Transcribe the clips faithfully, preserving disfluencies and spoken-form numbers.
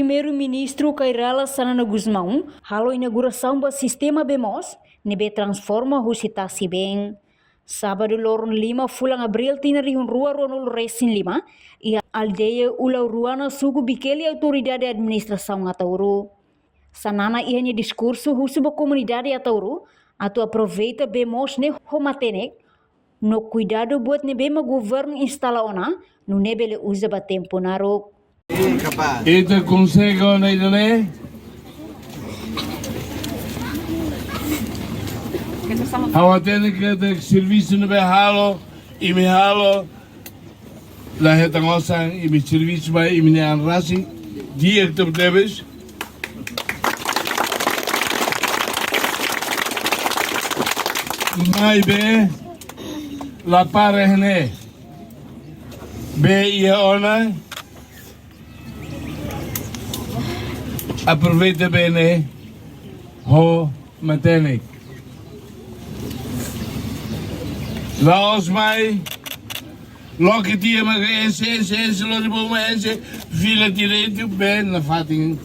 Primeiru-Ministru Kay Rala Xanana Gusmão halo inaugurasaun ba sistema bee moos ne'ebé transforma husi tasi-been. Sábadu loron lima fulan Abríl tinan rihun rua ruanulu resin lima, iha aldeia Ulau Ruana, suku Bikele, autoridade administrasaun Ataúru. Xanana iha nia diskursu husu ba komunidade Ataúru atu aproveita bee moos ne'e ho matenek, no kuidadu buat ne'ebé mak governu instala ona, nune'e bele uza ba tempu naruk. Ita konsege ona ida-ne'e. Ha'u hatene katak servisu ne'ebé halo, imi halo, la hetan osan, imi servisu ba imi-nia an rasik, di'ak tebetebes. Maibé la para iha ne'e. Bee iha ona, aproveita bee ne'e ho matenek. La'ós mai, loke tiha maka enxe, enxe, enxe, lori boma enxe, fila direitu, bee nafatin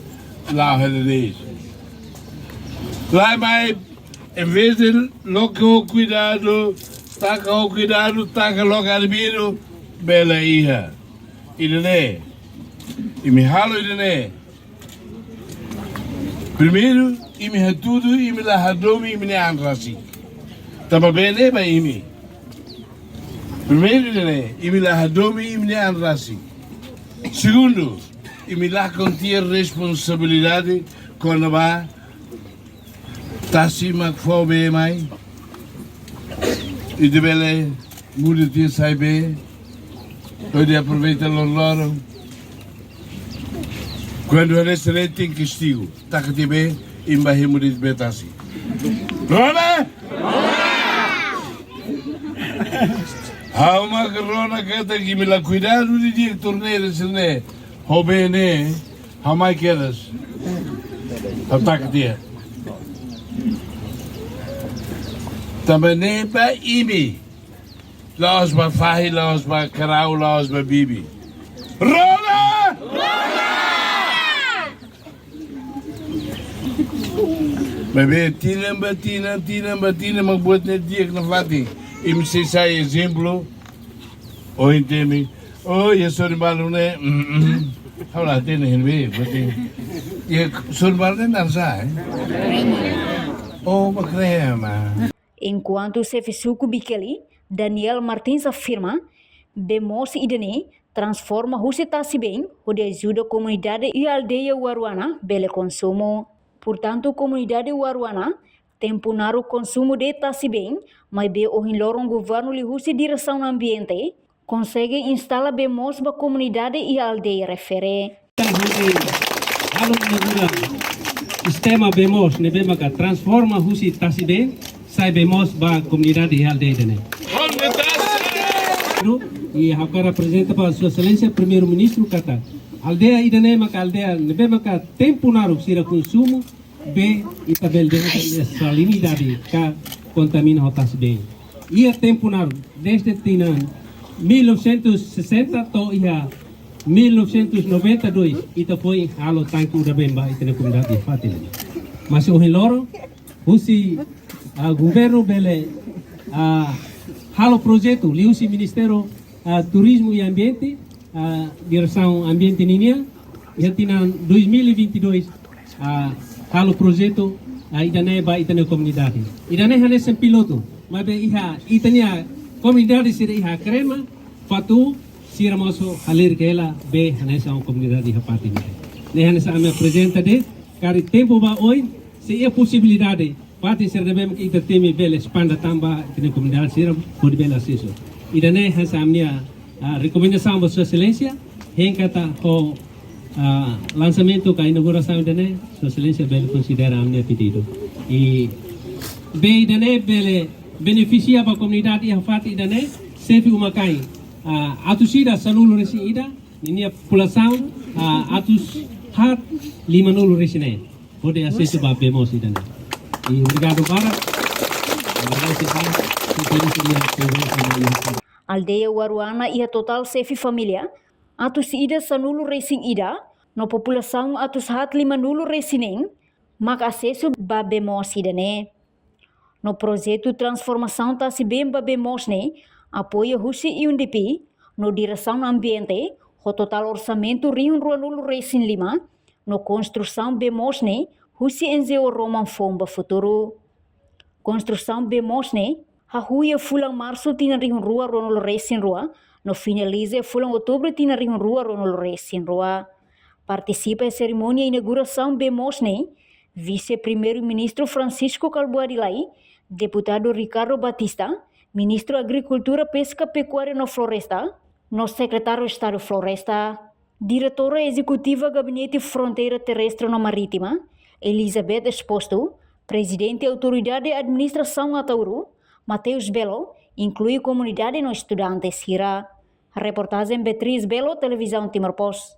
la'o hela de'it. La'ós mai, em vez de loke ho kuidadu, taka ho kuidadu, taka loke arbiru, bee la iha. Ida-ne'e, imi halo ida-ne'e. Primeiru, imi hatudu, imi la hadomi imi-nia an rasik. Tanba bee ne'e ba imi. Primeiru ida-ne'e, imi la hadomi imi-nia an rasik. Segundu, imi lakon tiha responsabilidade kona-ba tasi mak fó bee mai. Ita bele muda tiha sai bee. Hodi aproveita loroloron. Kuandu hanesan ne'e tenke kastigu. Taka tiha bee, imi bá hemu de'it bee tasi. Rona? Ha'u mak rona katak imi la kuidadu didi'ak torneira sira-ne'e. Ho bee ne'e, ha'u mai kedas. Ha'u taka tiha. Tanba ne'e ba imi. La'ós ba fahi, la'ós ba karau, la'ós ba bibi. Rona! Maibé tinan ba tinan, tinan ba tinan, mak buat ne'e di'ak nafatin. Imi sei sai ezemplu. Ohin temi, oh, iha sorin balu ne'e, mm, mm. Ha'u la hatene hein be, buat ne'e. Iha sorin balu ne'e naran sá, eh? Oh, Makrema. Enkuantu xefe suku Bikele, Daniel Martins afirma, bee moos ida-ne'e transforma husi tasi-been hodi ajuda komunidade iha aldeia Waruana bele konsumu. Portantu, komunidade Waruana tempu naruk konsumu de'it tasi-been, maibé ohin loron governu liuhusi Diresaun Ambiente konsege instala bee moos ba komunidade iha aldeia refere. Hodi halo inaugura sistema bee moos ne'ebé maka transforma husi tasi-been sai bee moos ba komunidade iha aldeia ida-ne'e. I ha'u hakarak aprezenta ba Sua Exelénsia Primeiru-Ministru katak aldeia ida-ne'e maka aldeia ne'ebé maka tempu naruk sira konsumu bee, ita bele dehan katak salinidade ka kontamina ho tasi-been. Iha tempu naruk, desde tinan mil novecentos e sessenta to'o iha mil novecentos e noventa e dois, ita foin halo tanke udan-been ba ita-nia komunidade fatin. Mas ohin loron, husi, ah, governu bele, ah, halo projetu, liuhusi Ministériu ah, Turizmu i Ambiente, ah, Diresaun Ambiente ninian, iha tinan dois mil e vinte e dois, ah, halo projetu, ah, ida-ne'e ba ita-nia komunidade. Ida-ne'e hanesan pilotu, maibé iha ita-nia komunidade sira iha Krema, Fatu, sira mós halerik hela bee hanesan komunidade iha fatin ne'e. Ne'e hanesan ami aprezenta de'it, karik tempu ba oin, se iha posibilidade, fatin sira ne'ebé ita temi bele espanda tan ba ita-nia komunidade sira hodi bele asesu. Ida-ne'e hanesan ami-nia, ah, rekomendasaun ba Sua Exelénsia, hein katak ho, ah, lansamentu ka inaugurasaun ida-ne'e, Sua Exelénsia bele konsidera ami-nia pedidu. I bee ida-ne'e bele benefisia ba komunidade iha fatin ida-ne'e, xefe uma-kain, ah, atus ida sanulu-resin-ida, ninia populasaun, ah, atus haat limanulu-resin-neen. Hodi asesu ba bee moos ida-ne'e. I obrigadu barak. Agradese barak. Aldeia Waruana iha totál xefe família atus ida sanulu-resin-ida, no populasaun atus haat lima-nulu resin neen mak asesu ba bee moos ida-ne'e. No projetu transformasaun tasi-been ba bee moos ne'e apoiu husi U N D P no Diresaun Ambiente ho totál orsamentu rihun rua-nulu resin lima, no konstrusaun bee moos ne'e husi N G O Roman Foun ba Futuru. Konstrusaun bee moos ne'e hahú iha fulan Marsu tinan rihun rua rua-nulu resin rua, no finaliza iha fulan Outubru tinan rihun rua rua-nulu resin rua. Partisipa iha serimónia inaugurasaun bee moos ne'e Vise-Primeiru-Ministru Francisco Kalbuadi Lay, Deputadu Ricardo Batista, Ministru Agrikultura, Peska, Pekuária no Floresta, no Sekretáriu Estadu Floresta. Diretora Ezekutiva Gabinete Fronteira Terrestre no Marítima, Elizabeth Exposto, Prezidente Autoridade Administrasaun Ataúru, Mateus Belo, inklui komunidade no estudante sira. Reportajen Beatriz Belo, Televizaun Timor Post.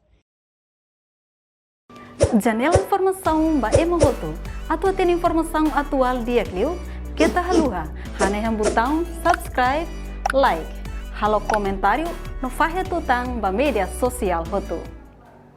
Janela informasaun ba ema hotu. Atu hatene informasaun atuál di'ak liu, keta haluha hanehan butaun subscribe, like, halo komentáriu no fahe tutan ba média sosiál hotu.